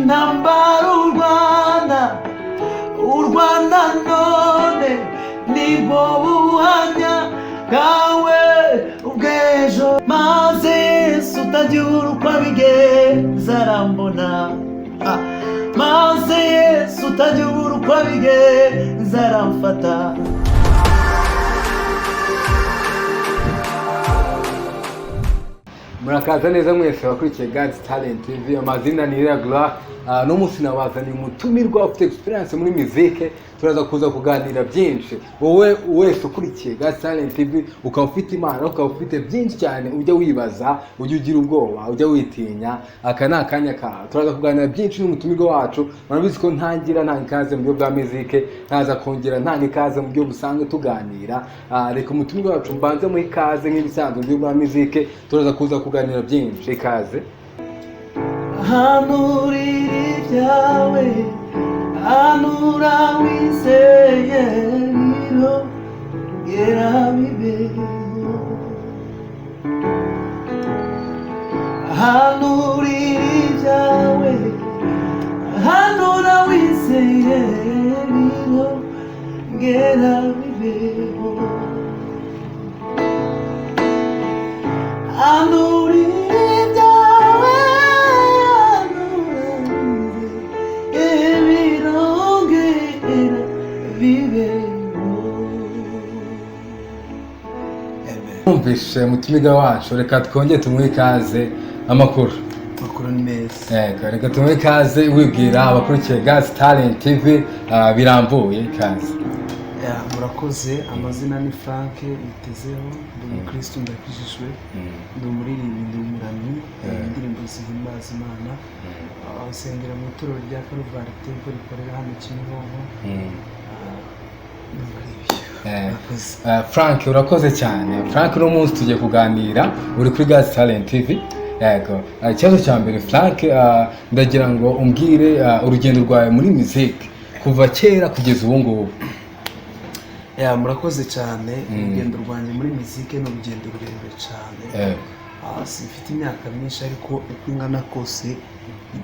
Intambara u Rwanda, u Rwanda none nibwo buhamya bwawe ubw'ejo. Maze Yesu utagira uko abigenza arambona. Ah, maze Yesu utagira uko abigenza aramfata. Murakaza neza mwese abakurikiye God's Talent TV. Amazina ni Iragura. No munsi nabazaniye umutumirwa ufite experience muri muzike, turaza kuza kuganira byinshi. Wowe wese ukurikiye God's Talent TV, ukaba ufite impano, ukaba ufite byinshi cyane ujya wibaza, ujya ugira ubwoba, ujya witinya, aka ni akanya kawe. Turaza kuganira byinshi n'umutumirwa wacu. Murabizi ko ntangira ntanga ikaze mu buryo bwa muzike, ntaza kongera ntanga ikaze mu buryo busanzwe tuganira. Reka umutumirwa wacu mbanze muhe ikaze nk'ibisanzwe mu buryo bwa muzike, turaza kuza kuganira byinshi. Ikaze. Hanurira ibyawe, hanura wizeye, biro gera bibeho. Hanurira ibyawe, hanura wizeye, biro gera bibeho. Hanurira ibyawe, hanura wizeye, birongera bibeho. Amen. Mwumvishe umutumirwa wacu, reka twongere tumuhe ikaze. Amakuru? Amakuru ni meza. Yego, reka tumuhe ikaze wibwira abakurikiye God's Talent TV birambuye. Ikaze. Ya, murakoze. Amazina ni Frank Bitezeho, ndi umukristo, ndakijijwe, ndi umuririmbyi, ndi umuramyi, indirimbo zihimbaza Imana. Nsengera mu itorero rya Calvary Temple rikorera hano Kimironko. Ndumva ari ibyo. Murakoze. Frank, urakoze cyane. Frank, uno munsi tugiye kuganira, uri kuri God's Talent TV. Yego. Ikibazo cya mbere, Frank, ndagira ngo umbwire urugendo rwawe muri muziki kuva kera kugeza ubu ngubu. Ya, murakoze cyane. Urugendo rwanjye muri muzike ni urugendo rurerure cyane. Simfite imyaka myinshi, ariko uko ingana kose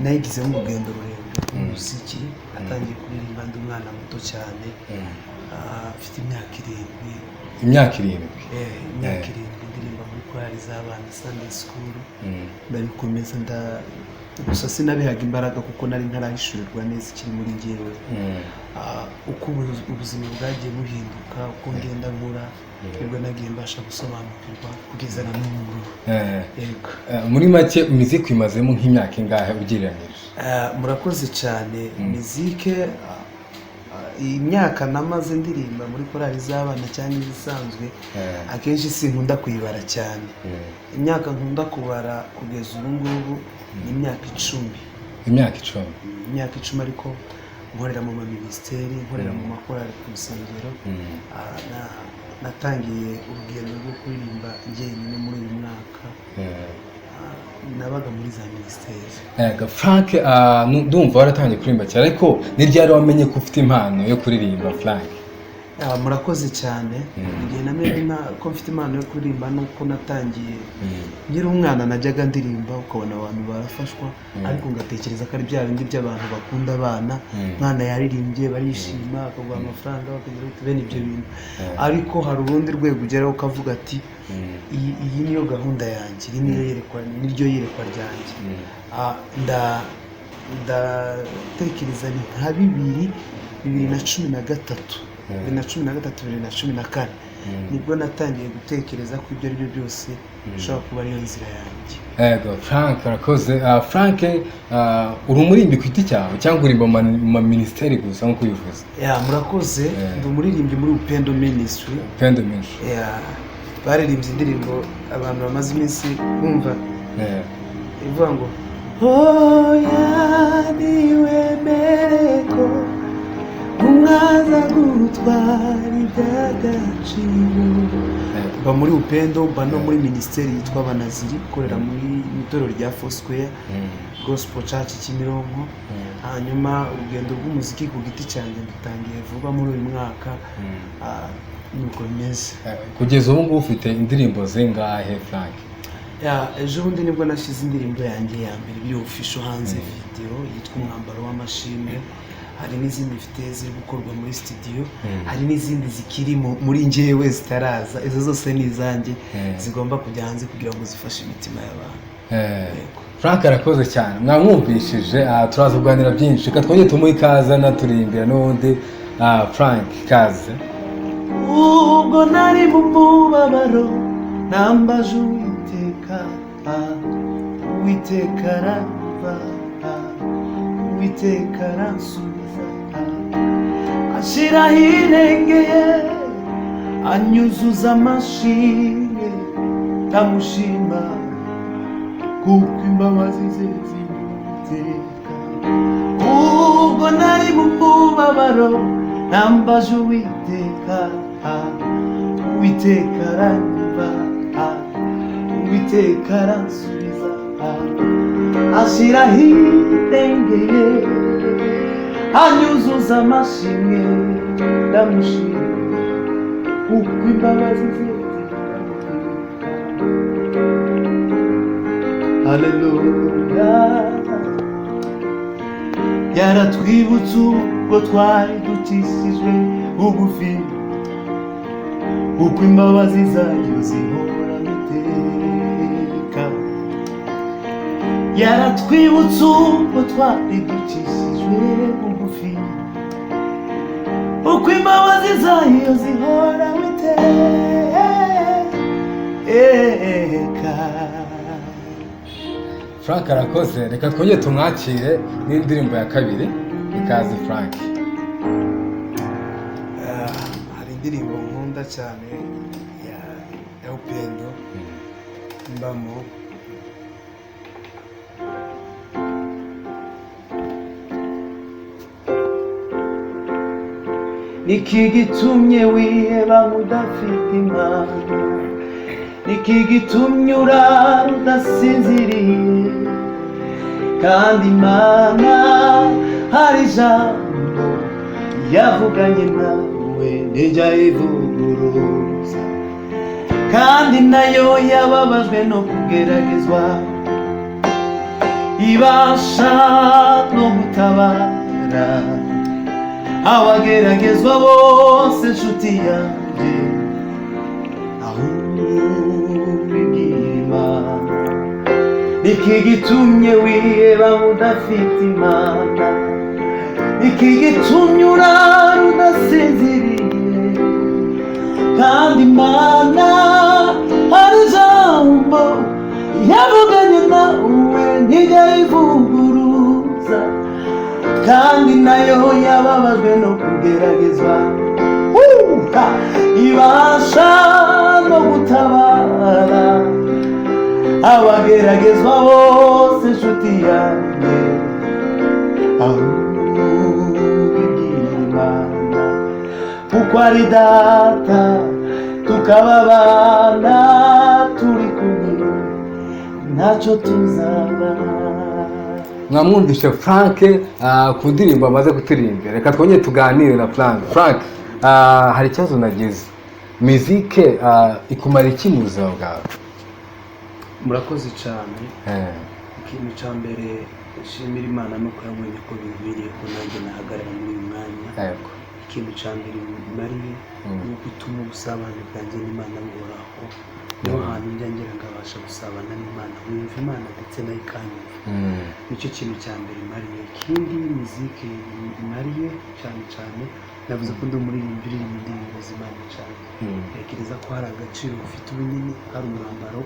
nayigizemo urugendo rurerure rw'umuziki. Natangiye kuririmba ndi umwana muto cyane, mfite imyaka 7. Imyaka 7? Imyaka 7, ndirimba muri korali z'abana, Sunday school. Ndabikomeza, gusa sinabihaga imbaraga kuko nari ntarahishurirwa neza ikiri muri njyewe. Uko ubuzima bwagiye buhinduka, uko ngenda nkura, nibwo nagiye mbasha gusobanukirwa kugeza na n'ubu ngubu. Yego. Muri make muziki imazemo nk'imyaka ingahe ugereranyije? Murakoze cyane. Mizike, imyaka namaze ndirimba muri korali z'abana cyangwa izisanzwe, akenshi sinkunda kuyibara cyane. Imyaka nkunda kubara kugeza ubu ngubu ni imyaka 10. Imyaka 10. Imyaka 10, ariko nkorera mu maminisiteri, nkorera mu makorali ku nsengero. Natangiye urugendo rwo kuririmba njyenyine muri uyu mwaka. Nabaga muri za minisiteri. Yego, Frank, ndumva waratangiye kuririmba cyane, ariko ni ryari wamenye ko ufite impano yo kuririmba, Frank? Murakoze cyane. Igihe namenye ko mfite impano yo kuririmba nuko natangiye nkiri umwana, najyaga ndirimba ukabona abantu barafashwa, ariko ngatekereza ko ari bya bindi by'abantu bakunda abana, umwana yaririmbye barishima, bakaguha amafaranga, bakagira bati bene ibyo bintu. Ariko hari urundi rwego ugeraho ukavuga ati iyi niyo gahunda yanjye, iri niyo yerekwa, niryo yerekwa ryanjye. Ndatekereza ni nka 2013, 2013, 2014, nibwo natangiye gutekereza ko ibyo ari byo byose bishobora kuba ariyo nzira yanjye. Yego, Frank, urakoze. Frank, uri umuririmbyi ku giti cyawe cyangwa uririmba mu ma minisiteri gusa nk'uko ubivuze? Ya, murakoze. Ndi umuririmbyi muri Upendo Ministry. Upendo Ministry. Ya, baririmbye indirimbo abantu bamaze iminsi bumva ivuga ngo Oya, niwemere ko umwaza gutwara iby'agaciro. Mba muri Upendo, mba no muri minisiteri yitwa Banaziri, ikorera muri itorero rya Foursquare Gospel Church Kimironko. Hanyuma urugendo rw'umuziki ku giti cyanjye ndutangiye vuba muri uyu mwaka. Nuko bimeze. Kugeza ubu ngubu ufite indirimbo zingahe, Frank? Yeah, ejo bundi nibwo nashyize indirimbo yanjye ya mbere iri official hanze, video yitwa "Umwambaro w'Amashimwe". Hari n'izindi mfite ziri gukorwa muri studio, hari n'izindi zikiri muri njyewe zitaraza. Izo zose ni izanjye, zigomba kujya hanze kugira ngo zifashe imitima y'abantu. Yego. Frank arakoze cyane, mwamwumvishije. Turaza kuganira byinshi. Reka twongere tumuhe ikaze anaturirimbira n'ubundi. Frank, ikaze. Ubwo nari mu mubabaro nambaje Uwiteka, Uwiteka aranyumva, Uwiteka aransubiza, ashyiraho irengeye, anyuzuza amashimwe. Ndamushima kuko imbabazi ze ziteka. Ubwo nari mu mubabaro nambaje Uwiteka, Uwiteka aranyumva, Uwiteka aransubiza, ashyiraho irengeye, anyuzuza amashimwe. Ndamushima kuko imbabazi ze ziteka. Haleluya. Yaratwibutse ubwo twari dukishijwe bugufi, kuko imbabazi zayo zihora iteka. Yaratwibutse ubwo twari dukishijwe bugufi, uko imbabazi zayo zihora iteka. Frank arakoze. Reka twongere tumwakire n'indirimbo ya kabiri. Ikaze, Frank. Hari indirimbo nkunda cyane ya Upendo mbamo. Niki gitumye wiheba udafite Imana? Niki gitumye urara udasinziriye, kandi Imana hari ijambo yavuganye nawe ntijya ivuguruza, kandi nayo yababajwe no kugeragezwa, ibasha no gutabara abageragezwa bose? Nshuti yanjye, ahubwo ibwira Imana. Iki gitumye wiheba udafite Imana? Iki gitumye urara udasinziriye, kandi Imana hari ijambo yavuganye nawe ntijya ivuguruza, kandi nayo yababajwe no kugeragezwa, ha! Ibasha no gutabara abageragezwa bose? Inshuti yanjye, ahubwo ibwira Imana, kuko ari Data tukaba abana, turi kumwe ntacyo tuzaba. Mwamwumvishe Frank ku ndirimbo amaze kuturirimba. Reka twongere tuganire na Frank. Frank, hari ikibazo nagize: mizike ikumara iki mu buzima bwawe? Murakoze cyane. Ikintu cya mbere nshimira Imana ni uko yabonye ko binkwiriye ko nanjye nahagarara muri uyu mwanya. Ikintu cya mbere bimariye ni uko ituma ubusabane bwanjye n'Imana buhoraho. Niho hantu njya ngira ngabasha gusabana n'Imana, nkumva Imana ndetse nayo ikanyumva. Nicyo kintu cya mbere imariye. Ikindi miziki imariye cyane cyane, navuze ko ndi umuririmbyi uririmba indirimbo z'Imana cyane. Ntekereza ko hari agaciro bufite ubunini, hari umwambaro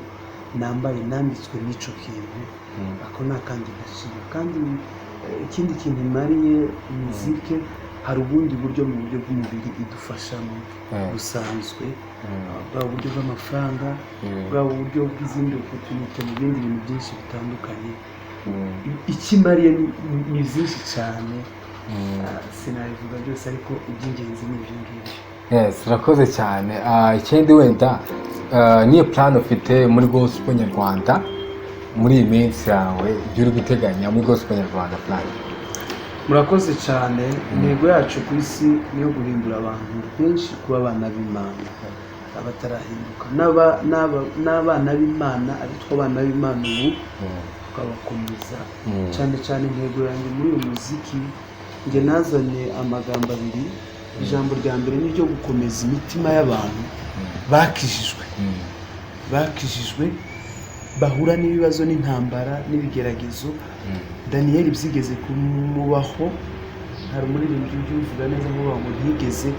nambaye, nambitswe n'icyo kintu. Ako ni akandi gaciro. Kandi ikindi kintu imariye muzike, hari ubundi buryo mu buryo bw'umubiri idufashamo busanzwe, bwa buryo bw'amafaranga, bwa buryo bw'izindi opportunity mu bindi bintu byinshi bitandukanye. Icyo imariye ni byinshi cyane. Sinabivuga byose, ariko iby'ingenzi ni ibyo ngibyo. Yes, urakoze cyane. Ikindi wenda, niyo plan ufite muri gospel nyarwanda muri iyi minsi yawe, ibyo uri guteganya muri gospel nyarwanda, plan? Murakoze cyane. Intego yacu ku isi ni iyo guhindura abantu benshi kuba abana b'Imana. Abatarahinduka n'abana b'Imana, abitwa abana b'Imana ubu, tukabakomeza. Cyane cyane intego yanjye muri uyu muziki, njye nazanye amagambo abiri. Ijambo rya mbere ni iryo gukomeza imitima y'abantu bakijijwe, bakijijwe bahura n'ibibazo n'intambara n'ibigeragezo. Daniyeli byigeze kumubaho. Hari umuririmbyi ujya ubivuga neza, avuga ngo ntigeze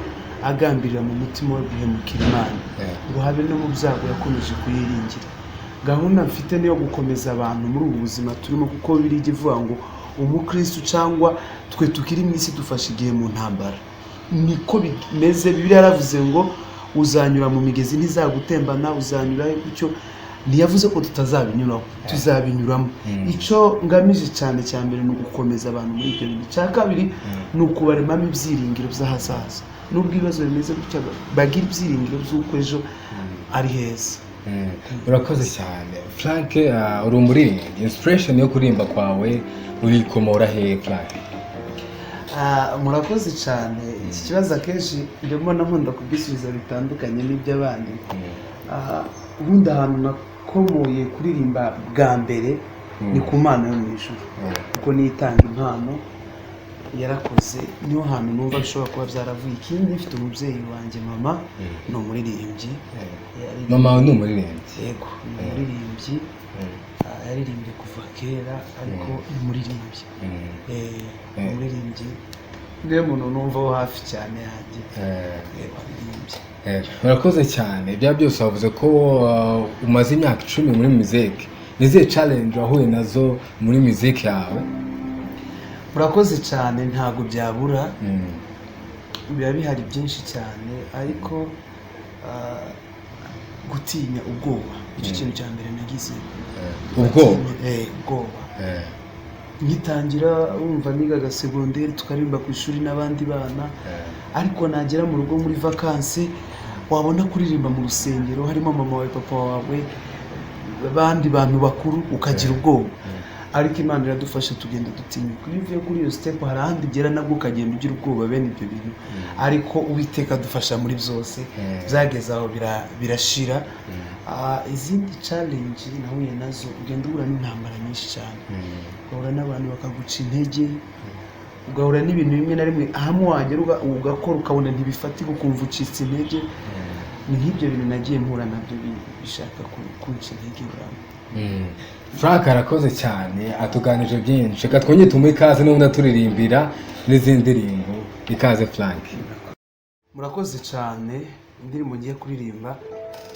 agambirira mu mutima we guhemukira Imana, ngo habe no mu byago yakomeje kuyiringira. Gahunda mfite niyo gukomeza abantu muri ubu buzima turimo, kuko biriya ivuga ngo umukristo cyangwa twe tukiri mu isi dufashe igihe mu ntambara, niko bimeze. Bibiliya yaravuze ngo uzanyura mu migezi ntizagutembana, uzanyura icyo ntiyavuze ko tutazabinyuraho, tuzabinyuramo. Icyo ngamije cyane cya mbere ni ugukomeza abantu muri ibyo bintu. Icya kabiri ni ukubaremamo ibyiringiro by'ahazaza. Nubwo ibibazo bimeze gutya, bagira ibyiringiro by'uko ejo ari heza. Urakoze cyane, Frank. Uri umuririmbyi. Inspiration yo kuririmba kwawe uyikomora hehe, Frank? Ah, murakoze cyane. Iki kibazo akenshi njya mbona nkunda kugisubiza bitandukanye n'iby'abandi. Ubundi ahantu nakomoye kuririmba bwa mbere ni ku Mana yo mu ijuru, kuko niyo itanga impano, yarakoze. Niho hantu numva bishobora kuba byaravuye. Ikindi, mfite umubyeyi wanjye, mama ni umuririmbyi. Mama wawe ni umuririmbyi? Yego, ni umuririmbyi. Yaririmbye kuva kera, ariko ni umuririmbyi. Umuririmbyi niwe muntu numva wo hafi cyane yanjye. Waririmbye. Urakoze cyane. Ibya byose wavuze ko umaze imyaka 10 muri muziki. Ni izihe challenge wahuye nazo muri muziki yawe? Murakoze cyane. Ntabwo byabura, biba bihari byinshi cyane, ariko gutinya, ubwoba, icyo kintu cya mbere nagize. Ubwoba? Ubwoba. Ngitangira, wumva, nigaga segonderi, tukaririmba ku ishuri n'abandi bana, ariko nagera mu rugo muri vakansi, wabona kuririmba mu rusengero harimo mama wawe, papa wawe, abandi bantu bakuru, ukagira ubwoba. Ariko Imana iradufasha, tugenda dutinyuka. Iyo uvuye kuri iyo step, hari ahandi ugera nabwo ukagenda ugira ubwoba bene ibyo bintu, ariko Uwiteka adufasha muri byose. Byageze aho birashira. Izindi challenge nahuye nazo, ugenda uhura n'intambara nyinshi cyane, ugahura n'abantu bakaguca intege, ugahura n'ibintu bimwe na rimwe hamwe wagera ugakora ukabona ntibifatika, ukumva ucitse intege. Ni nk'ibyo bintu nagiye mpura nabyo bishaka kunca intege buramba. Frank arakoze cyane, atuganije byinshi. Reka twongere tumuhe ikaze n'ubundi aturirimbira n'izindi ndirimbo. Ikaze, Frank. Murakoze cyane. Indirimbo ngiye kuririmba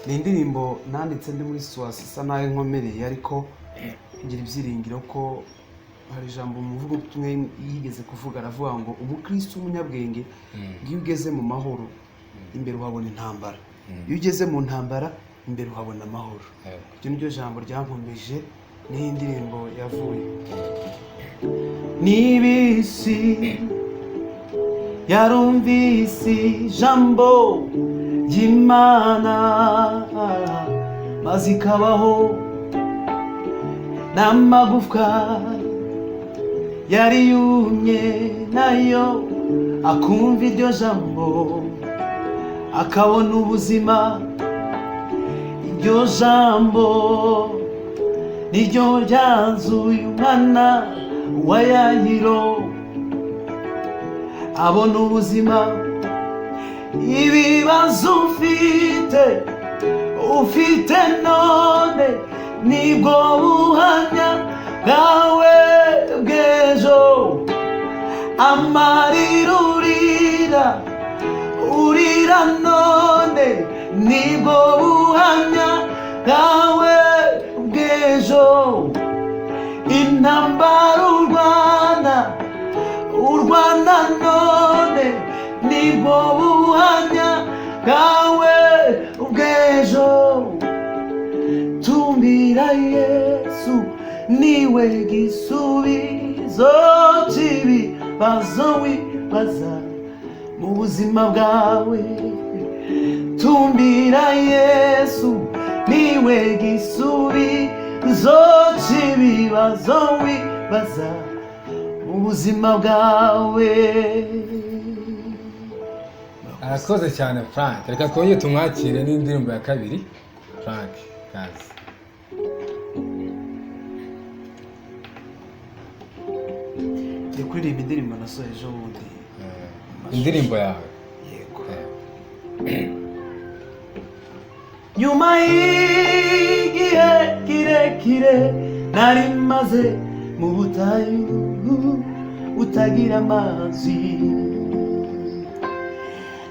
ni indirimbo nanditse ndi muri situation isa naho inkomereye, ariko ngira ibyiringiro ko hari ijambo umuvugo umwe yigeze kuvuga, aravuga ngo umukristo w'umunyabwenge, ngo iyo ugeze mu mahoro imbere uhabona intambara, iyo ugeze mu ntambara imbere uhabona amahoro. Iryo ni ryo jambo ryankomeje, niho indirimbo yavuye. N'ibisi yarumvise ijambo ry'Imana maze ikabaho, n'amagufwa yari yumye nayo akumva iryo jambo akabona ubuzima. Iryo jambo niryo ryanzuye umwana wa Yayiro abona ubuzima. Ibibazo ufite, ufite none, nibwo buhamya bwawe bw'ejo. Amarira urira, urira none, nibwo buhamya bwawe bw'ejo. Intambara urwana, urwana none, nibwo buhamya bwawe bw'ejo. Tumbira Yesu, niwe gisubizo cy'ibibazo wibaza mu buzima bwawe. Tumbira Yesu, niwe gisubizo cy'ibibazo wibaza mu buzima bwawe. Arakoze cyane Frank. Reka twongere tumwakire n'indirimbo ya kabiri. Frank, kazi. Ndi kuririmba indirimbo nasohoye ejo bundi. Indirimbo yawe. Yego. Nyuma y'igihe kirekire nari maze mu butayu butagira amazi,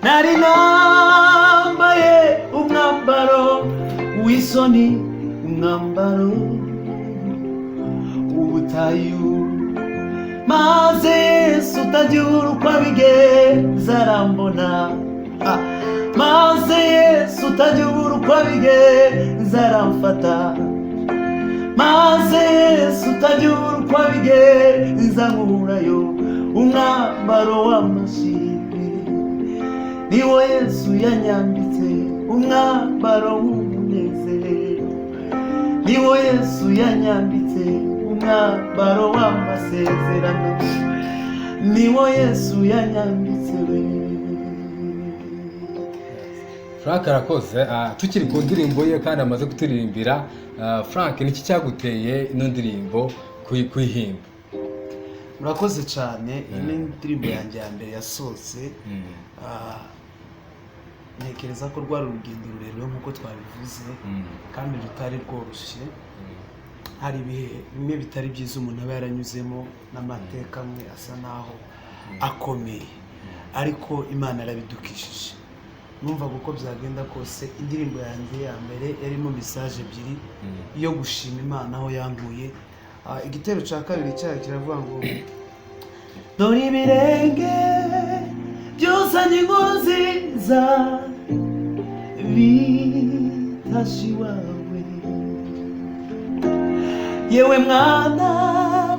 nari nambaye umwambaro w'isoni, umwambaro w'ubutayu. Maze Yesu utagira uko abigenza arambona. Maze Yesu utagira uko abigenza aramfata. Maze Yesu utagira uko abigenza nkurayo umwambaro w'amashimwe. Niwo Yesu yanyambitse umwambaro w'umunezero. Niwo Yesu yanyambitse umwambaro w'amasezerano. Niwo Yesu yanyambitse we. Frank arakoze. Tukiri ku ndirimbo ye kandi amaze kuturirimbira, Frank, niki cyaguteye ino ndirimbo kuyihimba? Murakoze cyane. Iyi ni indirimbo yanjye ya mbere yasohotse. Ntekereza ko rwari urugendo rurerure nk'uko twabivuze, kandi rutari rworoshye. Hari ibihe bimwe bitari byiza umuntu aba yaranyuzemo, n'amateka amwe asa naho akomeye, ariko Imana yarabidukishije. Numvaga uko byagenda kose indirimbo yanjye ya mbere yarimo message ebyiri yo gushima Imana aho yankuye. Igitero cya kabiri cyayo kiravuga ngo dore ibirenge byuzanye inkuru nziza bitashe iwawe, yewe mwana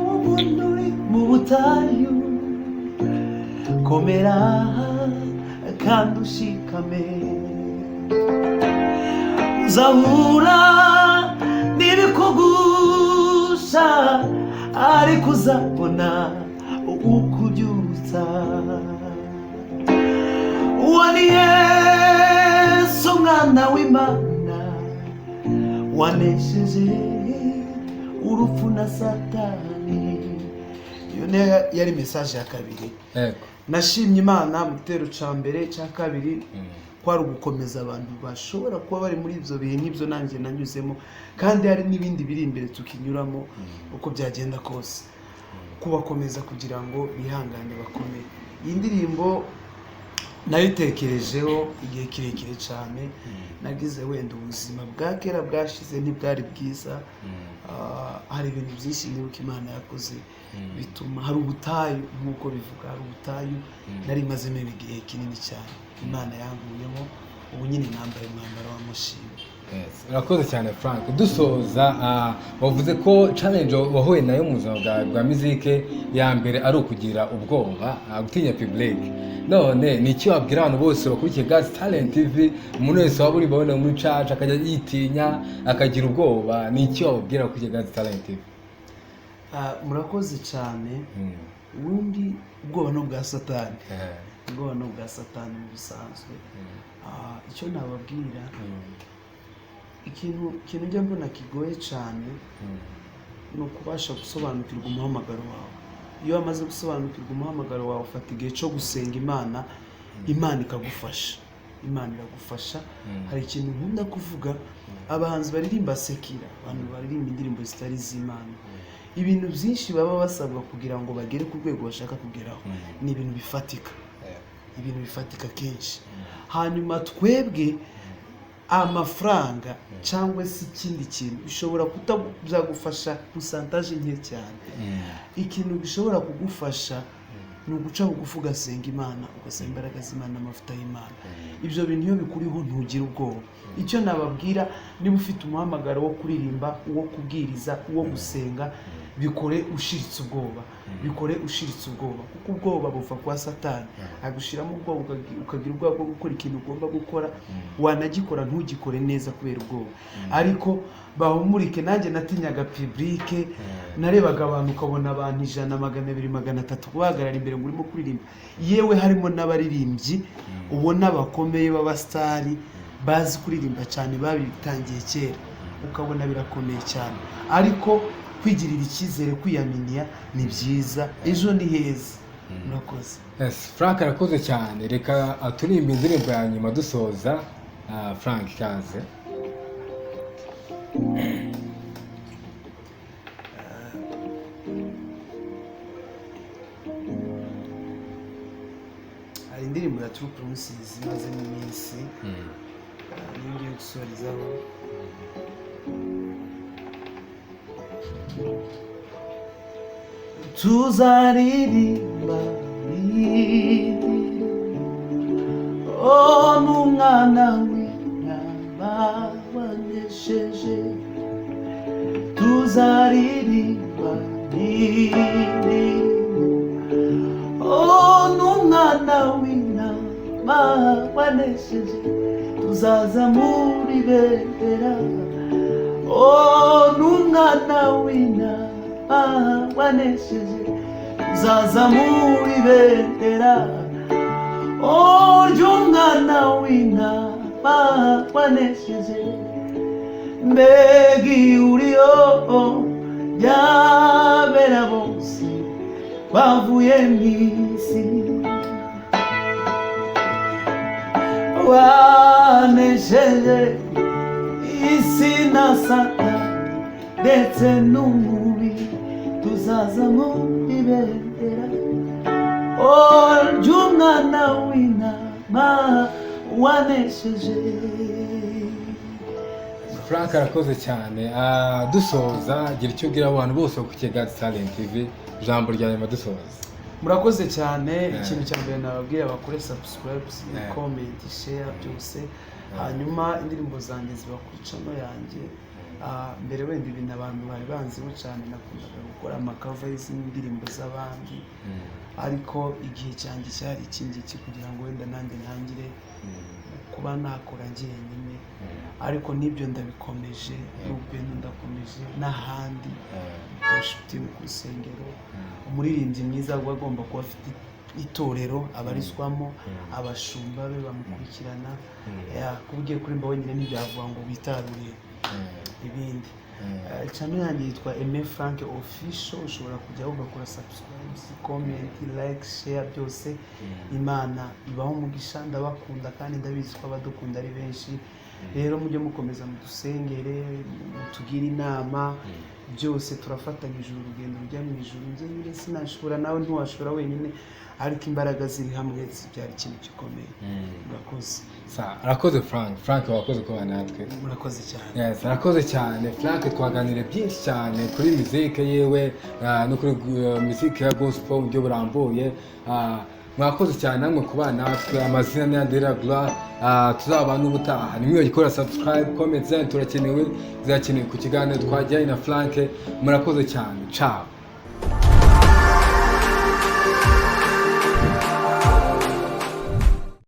w'umuntu uri mu butayu, komera kandi ushikame, uzahura n'ibikugusha ariko uzabona ukubyutsa. Uwo ni Yesu umwana w'Imana wanesheje urupfu na Satani. Iyo niyo yari message ya kabiri. Nashimye Imana mu gitero cya mbere, cya kabiri kwari ugukomeza abantu bashobora kuba bari muri ibyo bihe nk'ibyo nanjye nanyuzemo, kandi hari n'ibindi biri imbere tukinyuramo uko byagenda kose, kubakomeza kugira ngo bihangane bakomere. Iyi ndirimbo nayitekerejeho igihe kirekire cyane. Nagize wenda ubuzima bwa kera bwashize ntibwari bwiza. Hari ibintu byinshi nibuka Imana yakoze bituma hari ubutayu, nk'uko bivuga hari ubutayu nari mazemo igihe kinini cyane. Imana yankuyemo, ubu nyine nambaye umwambaro w'amashimwe. Urakoze cyane Frank. Dusoza, wavuze ko challenge wahuye nayo mu buzima bwawe bwa muzike ya mbere ari ukugira ubwoba, gutinya public. None ni iki wabwira abantu bose bakurikiye God's Talent TV, umuntu wese waba uri babona muri church akajya yitinya akagira ubwoba, ni iki wababwira bakurikiye God's Talent TV? Murakoze cyane. Ubundi ubwoba ni ubwa Satani. Ubwoba ni ubwa Satani mu busanzwe. Icyo nababwira, ikintu njya mbona kigoye cyane ni ukubasha gusobanukirwa umuhamagaro wawe. Iyo wamaze gusobanukirwa umuhamagaro wawe, ufata igihe cyo gusenga Imana, Imana ikagufasha. Imana iragufasha. Hari ikintu nkunda kuvuga, abahanzi baririmba sekira, abantu baririmba indirimbo zitari iz'Imana, ibintu byinshi baba basabwa kugira ngo bagere ku rwego bashaka kugeraho ni ibintu bifatika, ibintu bifatika kenshi. Hanyuma twebwe amafaranga cyangwa se ikindi kintu bishobora kutabyagufasha pourcentage nke cyane. Ikintu gishobora kugufasha ni uguca bugufi ugasenga Imana, ugasaba imbaraga z'Imana, amavuta y'Imana. Ibyo bintu iyo bikuriho ntugira ubwoba. Icyo nababwira, niba ufite umuhamagaro wo kuririmba, uwo kubwiriza, uwo gusenga, Bikore ushiritse ubwoba, bikore ushiritse ubwoba, kuko ubwoba buva kwa Satani, agushiramo ubwoba, ukagira ubwoba bwo gukora ikintu ugomba gukora, wanagikora ntugikore neza kubera ubwoba. Ariko bahumurike, nanjye natinyaga public. Narebaga abantu, ukabona abantu 100, 200, 300 kubahagarara imbere ngo urimo kuririmba. Yewe, harimo n'abaririmbyi ubona bakomeye b'abasitari, bazi kuririmba cyane, babitangiye kera, ukabona birakomeye cyane. Ariko kwigirira icyizere, kwiyaminiya ni byiza, ejo ni heza. Murakoze. Yes, Frank arakoze cyane. Reka aturirimbe indirimbo ya nyuma dusoza. Frank, ikaze. Hari indirimbo ya True Promises imazemo iminsi, niyo ngiye gusorezaho. Tuzaririmba oh n'umwana w'intama wanesheje, tuzaririmba indirimbo, oh n'umwana w'intama wanesheje, tuzaza muri bendera, oh n'umwana w'intama wanesheje, tuzaza muri bendera, oh ry'umwana w'intama wanesheje. Mbega ihuriro ry'abera bose bavuye mu isi, wanesheje isi na Satani ndetse n'umubiri, tuzaza mu ibendera, oh ry'umwana w'intama wanesheje. Frank arakoze cyane. Dusoza, gira icyo ubwira abantu bose ku Kigali Talent TV, ijambo rya nyuma dusoza. Murakoze cyane. Ikintu cya mbere nababwira, bakore subscribe, comment, share, byose. Hanyuma indirimbo zanjye ziba kuri channel yanjye. Mbere wenda ibintu abantu bari banziho cyane, nakundaga gukora ama cover y'izindi ndirimbo z'abandi, ariko igihe cyanjye cyari iki ngiki kugira ngo wenda nanjye ntangire kuba nakora njyenyine. Ariko n'ibyo ndabikomeje, n'ubwo ndakomeje n'ahandi, worship team ku rusengero. Umuririmbyi mwiza aba agomba kuba afite itorero abarizwamo, abashumba be bamukurikirana. Kuba ugiye kuririmba wenyine ntibyavuga ngo witarure ibindi. Channel yanjye yitwa Aime Frank Official, ushobora kujyaho ugakora subscribe, comment, like, share, byose. Imana ibaho umugisha. Ndabakunda kandi ndabizi ko abadukunda ari benshi. Rero mujye mukomeza mudusengere, mutugire inama, byose turafatanyije uru rugendo rujya mu ijuru. Njye nyine sinashobora, nawe ntiwashobora wenyine, ariko imbaraga ziri hamwe zibyara ikintu gikomeye. Murakoze. Arakoze Frank. Frank, wakoze kuba natwe. Murakoze cyane. Yes, arakoze cyane Frank. Twaganiriye byinshi cyane kuri muzike yiwe, no kuri muzike ya gospel mu buryo burambuye. Mwakoze cyane namwe kuba natwe. Amazina ni Andrea Gloire. Tuzabana n'ubutaha. Nimwibagiwe gukora subscribe, comment zanyu turakenewe, zirakenewe ku kiganiro twajyanye na Frank. Murakoze cyane, ciao.